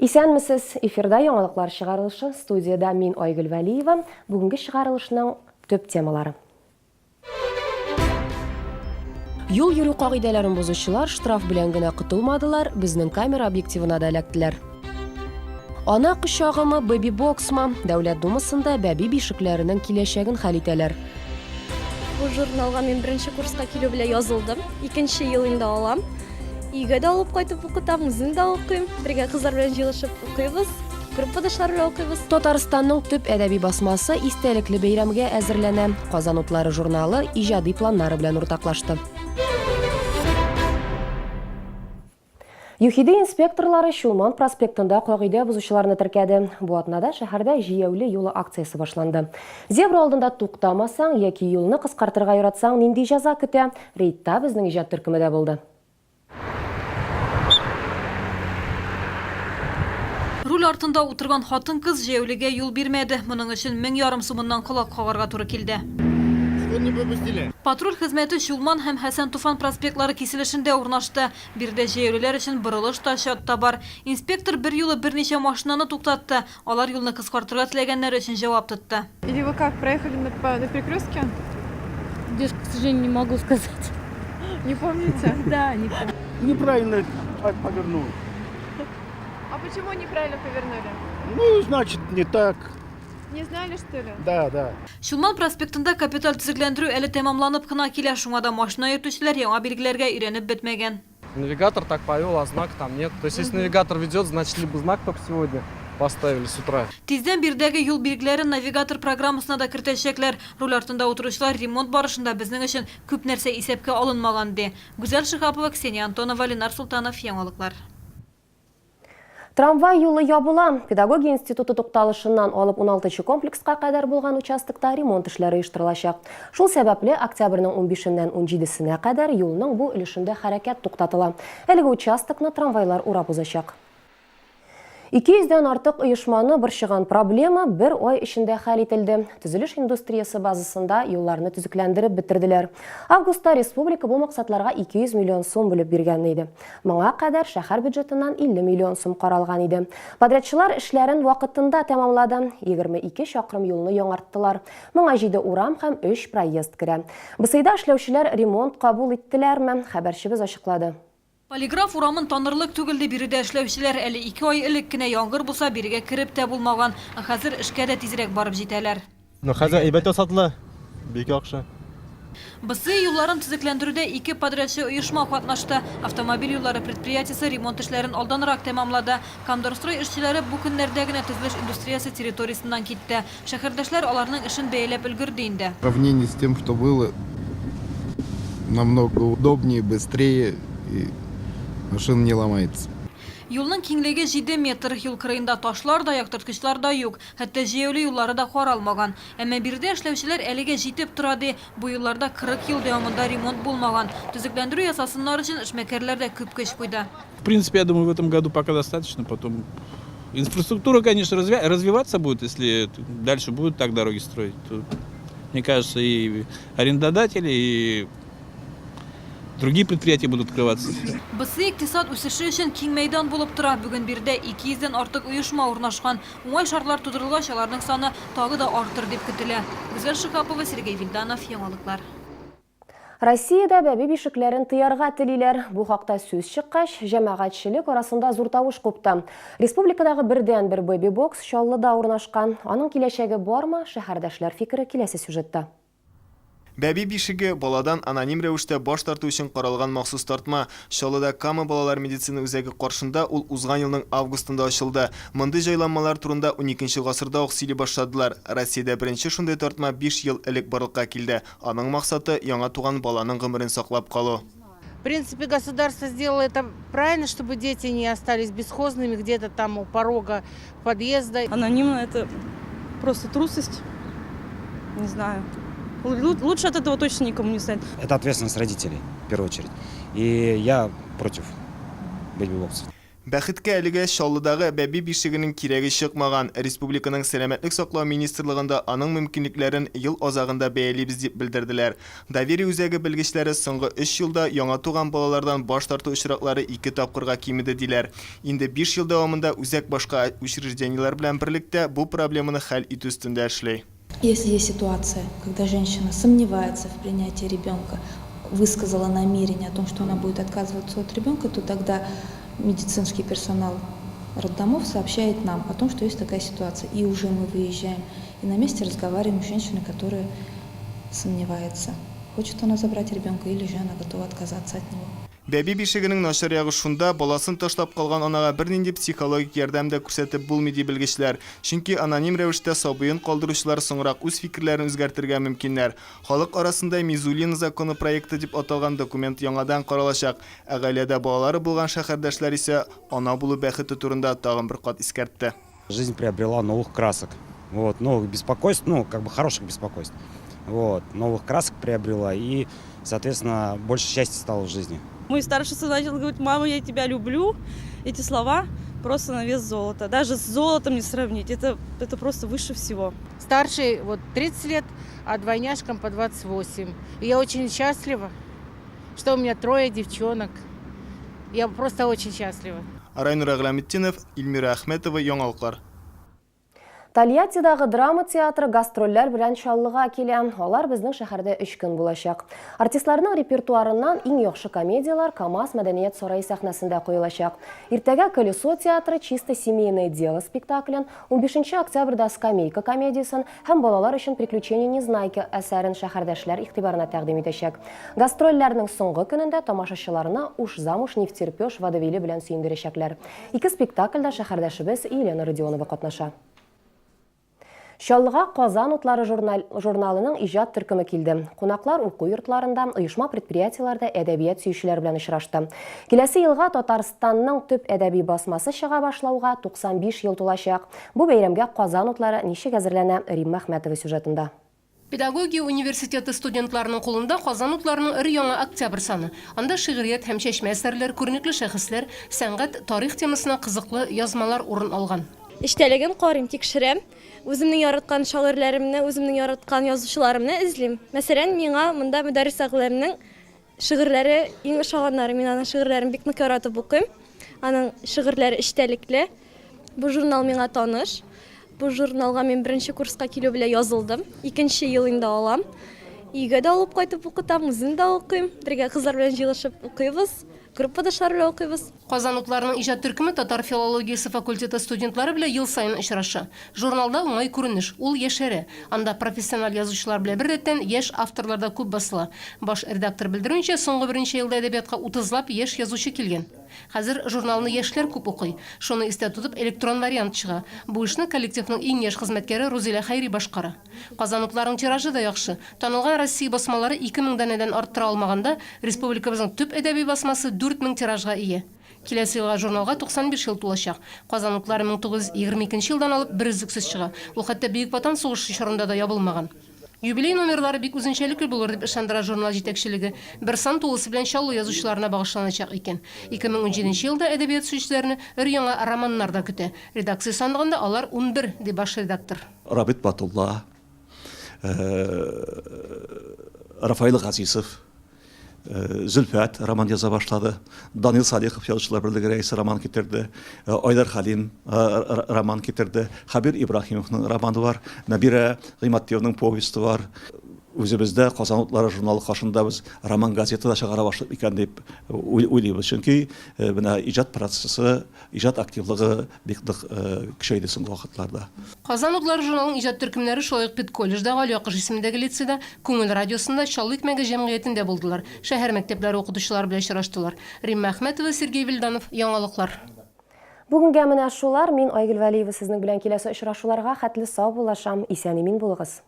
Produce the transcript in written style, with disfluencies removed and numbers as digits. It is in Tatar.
Исәнмесез! Эфирда яңалыклар чыгарылышы, студиядә мин Айгөл Вәлиева. Бүгенге чыгарылышның төп темалары. Юл йөрү кагыйдәләрен бозучылар штраф белән генә котылмадылар, безнең камера объективына да эләктеләр. Ана кочагымы, бэби-боксмы? Дәүләт Думасында бәби бишекләренең киләчәген хәл итәләр. Бу журналга мин беренче курска килү белән язылдым. Икенче ел инде алам. Өйгә дә алып кайтып укытам, үзем дә укыйм. Бергә кызлар белән җыелышып укыйбыз, группадашлар белән укыйбыз. Татарстанның төп әдәби басмасы истәлекле бәйрәмгә әзерләнә. Казан утлары журналы иҗади планнары белән уртаклашты. ЮХИДИ инспекторлары Чулман проспектында кагыйдә бозучыларны теркәде. Бу атнада шәһәрдә Җәяүле юлы акциясе башланды. Зебра алдында туктамасаң яки юлны кыскартырга яратсаң, нинди җәза көтә? Рейдта безнең иҗат төркеме дә булды. Руль артында утырган хатын-кыз җәяүлегә юл бирмәде. Моның өчен 1500 сумыннан колак кагарга туры килде. Патруль хезмәте Чулман һәм Хәсән Туфан проспектлары киселешендә урнашты. Биредә җәяүлеләр өчен борылыш та, чат та бар. Инспектор берьюлы берничә машинаны туктатты. Алар юлны кыскартырга теләгәннәре өчен җавап тотты. Или вы как, проехали на, по, на перекрестке? Девушка, к сожалению, не могу сказать. Не помните? Да, не помню. Неправильно повернул. А почему неправильно повернули? Ну, значит, не так. Не знали, что ли? Да, да. Чулман проспектында капиталь төзекләндерү әле тәмамланып кына килә, шуңа да машина йөртүчеләр яңа билгеләргә өйрәнеп бетмәгән. Навигатор так повел, а знак там нет. То есть, если навигатор ведет, значит, либо знак только сегодня поставили с утра. Тиздән биредәге юл билгеләрен навигатор программасына да кертәчәкләр. Руль артында утыручылар ремонт барышында безнең өчен күп нәрсә исәпкә алынмаган, ди. Гүзәл Шиһапова, Ксения Антонова, Ленар Солтанов, Яңалыклар. Трамвай юлы ябыла. Педагогия институты тукталышыннан алып уналтынчы комплекска кадәр булган участокта ремонт эшләре оештырылачак. Шул сәбәпле, октябрьнең унбишеннән унҗидесенә кадәр юлның бу өлешендә хәрәкәт туктатыла. Әлеге участокны трамвайлар урап узачак. 200 дән артык оешманы борчыган проблема бер ай эчендә хәл ителде. Төзелеш индустриясе базасында юлларны төзекләндереп бетерделәр. Августта республика бу максатларга 200 миллион сум бүлеп биргән иде. Моңа кадәр шәһәр бюджетыннан 50 миллион сум каралган иде. Подрядчылар эшләрен вакытында тәмамлады, 22 чакрым юлны яңарттылар. Моңа җиде урам һәм өч проезд керә. БСИда эшләүчеләр ремонт кабул иттеләрме? Хәбәрчебез ачыклады. Полиграф урамын танырлык түгел, ди биредә эшләүчеләр. Әле ике ай элек кенә яңгыр булса, бирегә кереп тә булмаган. Ә хәзер эшкә дә тизрәк барып җитәләр. Ну, хәзер әйбәт ясадылар. Бик яхшы. БСИ юлларын төзекләндерүдә ике подрядчы оешма катнашты. Автомобиль юллары предприятиесе ремонт эшләрен алданрак тәмамлады. Камдорстрой эшчеләре бу көннәрдә генә төзелеш индустриясе территориясеннән китте. Шәһәрдәшләр аларның эшен бәяләп өлгерде инде. В сравнении с тем, что было, намного удобнее, быстрее и машина не ломается. Юлның киңлеге җиде метр. Юл кырыенда ташлар да, яктырткычлар да юк. Хәтта җәяүле юллары да каралмаган. Әмма биредә эшләүчеләр әлегә җитеп тора, ди. Бу юлларда 40 ел дәвамында ремонт булмаган. Төзекләндерү ясасыннар өчен эшмәкәрләр дә күп көч куйды. В принципе, я думаю, в этом году пока достаточно, потом инфраструктура, конечно, развиваться будет, если дальше будут так дороги строить, то, мне кажется, и арендодатели, и Другие предприятия будут открываться. БСИ икътисад үсеше өчен киң мәйдан булып тора. Бүген биредә 200 дән артык оешма урнашкан. Уңай шартлар тудырылгач, аларның саны тагы да артыр дип көтелә. Гүзәл Шиһапова, Сергей Вильданов, Яңалыклар. Россиядә бәби бишекләрен тыярга телиләр. Бу хакта сүз чыккач, җәмәгатьчелек арасында зур тавыш купты. Республикадагы бердәнбер бэби-бокс Чаллыда урнашкан. Аның киләчәге бармы? Шәһәрдәшләр фикере киләсе сюжетта. Бәби бишеге, баладан аноним рәвештә баш тарту өчен каралган махсус тартма. Чаллыда Кама балалар медицина үзәге каршында ул узган елның августында ачылды. Мондый җайланмалар турында уникенче гасырда ук сөйли башладылар. Россиядә беренче шундый тартма биш ел элек барлыкка килде. Аның максаты, яңа туган баланың гомерен саклап калу. В принципе, государство сделало это правильно, чтобы дети не остались бесхозными где-то там у порога подъезда. Анонимно это просто трусость. Не знаю. Лучше от этого точно никому не станет. Это ответственность родителей, в первую очередь. И я против бэби-боксов. Бәхеткә, әлегә Чаллыдагы бәби бишегенең кирәге чыкмаган. Республиканың Сәламәтлек саклау министрлыгында аның мөмкинлекләрен ел азагында бәялибез дип белдерделәр. Доверие үзәге белгечләре соңгы өч елда яңа туган балалардан баш тарту очраклары ике тапкырга кимеде диләр. Инде биш ел дәвамында үзәк башка учреждениеләр белән берлектә бу проблеманы хәл итү өстендә эшли. Если есть ситуация, когда женщина сомневается в принятии ребенка, высказала намерение о том, что она будет отказываться от ребенка, то тогда медицинский персонал роддомов сообщает нам о том, что есть такая ситуация. И уже мы выезжаем и на месте разговариваем с женщиной, которая сомневается, хочет она забрать ребенка или же она готова отказаться от него. Бәби бишегенең начар ягы шунда, баласын ташлап калган анага бернинди психологик ярдәм дә күрсәтеп булмый, ди белгечләр. Чөнки аноним рәвештә сабыен калдыручылар соңрак үз фикерләрен үзгәртергә мөмкиннәр. Халык арасында Мизулина законы проекты дип аталган документ яңадан каралачак. Ә гаиләдә балалары булган шәһәрдәшләр исә ана булу бәхете турында тагын бер кат искәртте. Жизнь приобрела новых красок, вот, новых беспокойств, ну, как бы хороших беспокойств, вот, новых красок приобрела и, соответственно, больше счастья стало в жизни. Мой старший сын начал говорить, мама, я тебя люблю. Эти слова просто на вес золота. Даже с золотом не сравнить. Это, это просто выше всего. Старший вот 30 лет, а двойняшкам по 28. И я очень счастлива, что у меня трое девчонок. Я просто очень счастлива. Райнур Әгъләметдинов, Илмира Әхмәтова, Яңалыклар. Тольяттидагы драма театры гастрольләр белән Чаллыга килә. Алар безнең шәһәрдә өч көн булачак. Артистларның репертуарыннан иң яхшы комедияләр КАМАЗ мәдәният сарае сәхнәсендә куелачак. Иртәгә Колесо театры Чисто семейное дело спектаклен, унбишенче октябрьдә Скамейка комедиясен һәм балалар өчен Приключения Незнайки әсәрен шәһәрдәшләр игътибарына тәкъдим итәчәк. Гастрольләрнең соңгы көнендә тамашачыларны Уж замуж невтерпеж водевиле белән сөендерәчәкләр. Ике спектакльдә шәһәрдәшебез Елена Родионова катнаша. Чаллыга Казан утлары журнал, журналының иҗат төркеме килде. Кунаклар уку йортларында, оешма-предприятиеләрдә әдәбият сөючеләр белән очрашты. Киләсе елга Татарстанның төп әдәби басмасы чыга башлауга 95 ел тулачак. Бу бәйрәмгә Казан утлары ничек әзерләнә, Римма Әхмәтова сюжетында. Педагогия университеты студентларының кулында Казан утларының өр-яңа октябрь саны. Анда шигърият һәм чәчмә әсәрләр, күренекле шәхесләр, сәнгать, тарих темасына кызыклы язмалар урын алган. Эчтәлеген карыйм, тикшерәм. Үземнең яраткан шагыйрьләремне, үземнең яраткан язучыларымны эзлим. Мәсәлән, миңа монда Мөдәррис Әгъләмнең Шигырьләре иң ошаганнары. Мин аның шигырьләрен бик нык яратып укыйм. Аның шигырьләре эчтәлекле. Бу журнал миңа таныш. Бу журналга мин беренче курска килү белән язылдым. Икенче ел инде алам. Өйгә дә алып кайтып укытам, үзем дә укыйм. Бергә кызлар белән җыелышып укыйбыз. Группадашлар белән укыйбыз. Казан утларының иҗат төркеме татар филологиясе факультеты студентлары белән ел саен очраша. Журналда уңай күренеш, ул яшәрә. Анда профессиональ язучылар белән беррәттән яшь авторлар да күп басыла. Баш редактор белдерүенчә, соңгы берничә елда әдәбиятка утызлап яшь язучы килгән. Хәзер журналны яшьләр күп укый. Шуны истә тотып, электрон вариант чыга. Бу эшне коллективның иң яшь хезмәткәре Рузилә Хәйри башкара. Казан утларының тиражы да яхшы. Танылган Россия басмалары 2000 данәдән арттыра алмаганда, республикабызның төп әдәби басмасы 4000 тиражга ия. Киләсе елга журналга 95 ел тулачак. Казан утлары 1922 елдан алып берөзлексез чыга. Ул хәтта Бөек Ватан сугышы чорында да ябылмаган. Юбилей номерлары бик үзенчәлекле булыр, дип ышандыра журнал җитәкчелеге. Бер сан тулысы белән Чаллы язучыларына багышланачак икән. 2017 елда әдәбият сөючеләрне өр-яңа романнар да көтә. Редакция сандыгында алар 11, ди баш редактор. Рабит Батулла, Рафаил Газизов, Зөлфәт роман яза башлады. Данил Салихов язучылар берлеге рәисе роман китерде. Айдар Хәлим роман китерде. Хәбир Ибраһимовның романы бар. Нәбирә Гыйматдиевның повесте бар. Үзебездә Казан утлары журналы каршында без роман газета да чыгара башлыйк микән дип уйлыйбыз. Чөнки менә иҗат процессы Иҗат активлыгы бик нык көчәйде соңгы вакытларда. Казан утлары журналының иҗат төркемнәре шулай ук педколледжда, Гали Акыш исемендәге лицейда, Күңел радиосында, Чаллы икмәге җәмгыятендә булдылар, шәһәр мәктәпләре укытучылары белән очраштылар. Римма Әхмәтова, Сергей Вильданов, Яңалыклар. Бүгенгә менә шулар. Мин, Айгөл Вәлиева, сезнең белән киләсе очрашуларга хәтле саубуллашам. Исән-имин булыгыз.